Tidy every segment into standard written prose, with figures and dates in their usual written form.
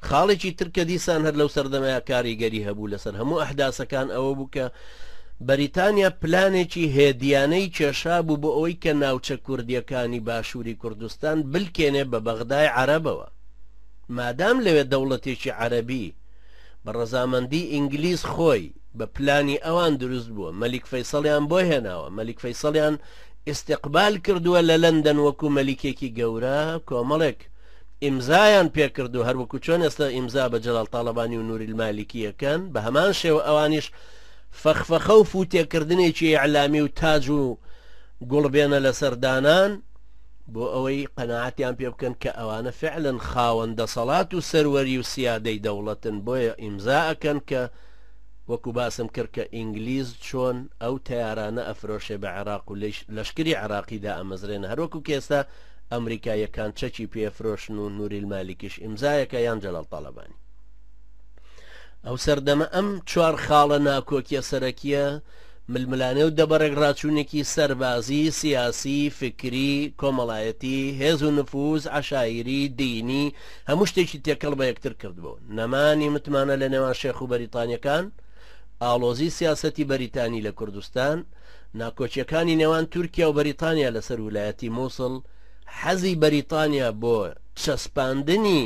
خاڵێکی تر کە دیسان هەر لەو سەردەمەیا کاریگەری هەبوو لەسەر هەموو ئەحداسەکان ئەوە بوو کە بەریتانیا پلانێکی هێدیانەی کێشابوو بۆ ئەوەی کە ناوچە کوردیەکانی باشووری کوردستان بلکێنێ بە بەغدای عەرەبەوە. مادام لەوێ دەوڵەتێکی عەرەبی بە ڕەزامەندی ئینگلیز خۆی بە پلانی ئەوان دروست بووە، مەلیک فەیسەڵیان بۆ هێناوە، مەلیک فەیسەڵیان ئیستیقبال کردووە لە لەندەن وەکو مەلیکێکی گەورە، کۆمەڵێک ئیمزایان پێکردوو هەر وەکو چۆن ئێستا ئیمزا بە جەلال تاڵەبانی و نوری المالکی ئەکەن بە هەمان شێوە ئەوانیش فەخفەخە و فوتێکردنێکی ئیعلامی و تاج و گوڵبێنە لەسەر دانان بۆ ئەوەی قەناعەتیان پێ بکەن کە ئەوانە فعلا خاوەن دەسەڵات و سەروەری و سیادەی دەوڵەتن بۆیە ئیمزا ئەکەن کە وەکو باسم کرد کە ئینگلیز چۆن ئەو تەیارانە ئەفرۆشێ بە عێراق و لەشکری عێراقی دائەمەزرێنە هەروەکو کە ئێستا ئەمریکاییەکان چەکی پێ ئەفرۆشن و نوری المالکیش ئیمزایەکە یان جەلال تاڵەبانی. ئەو سەردەمە ئەم چوار خاڵە ناکۆکیە سەرەکیە ململانێ و دەبەڕێکڕاچوونێکی سەربازی، سیاسی، فکری، کۆمەڵایەتی، هێز و نفوز، عەشایری، دینی، هەموو شتێکی تێکەڵ بە یەکتر کردبوو. نەمانی متمانە لە نێوان شێخ و بەریتانیەکان، ئاڵۆزی سیاسەتی بەریتانی لە کوردستان، ناکۆکیەکانی نێوان تورکیا و بەریتانیا لەسەر ولایەتی موسڵ، حەزی بەریتانیا بۆ چەسپاندنی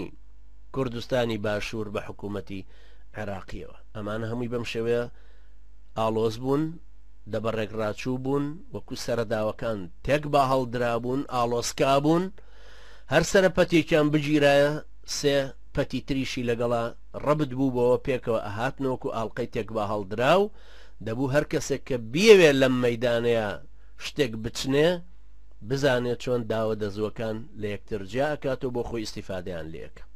کوردستانی باشوور بە حکوومەتی عێراقیەوە. ئەمانە هەمووی بەم شێوەیە ئاڵۆز بوون، دەبەڕێکڕاچوو بوون، وەکو سەرەداوەکان تێک باهەڵدرابوون، ئاڵۆزکا بوون، هەر سەرە پەتێکیان بگیرایە سێ پەتی تریشی لەگەڵا ڕەبت بووبەوە پێکەوە ئەهاتنە وەکو ئاڵقەی تێکباهەڵدراو، دەبوو هەر کەسێک کە بیەوێ لەم مەیدانەیا شتێک بچنێ بزانێ چۆن داوە دەزووەکان لە یەکتر جیا ئەکاتەوە بۆ خۆی ئیستیفادەیان لێ ئەکا.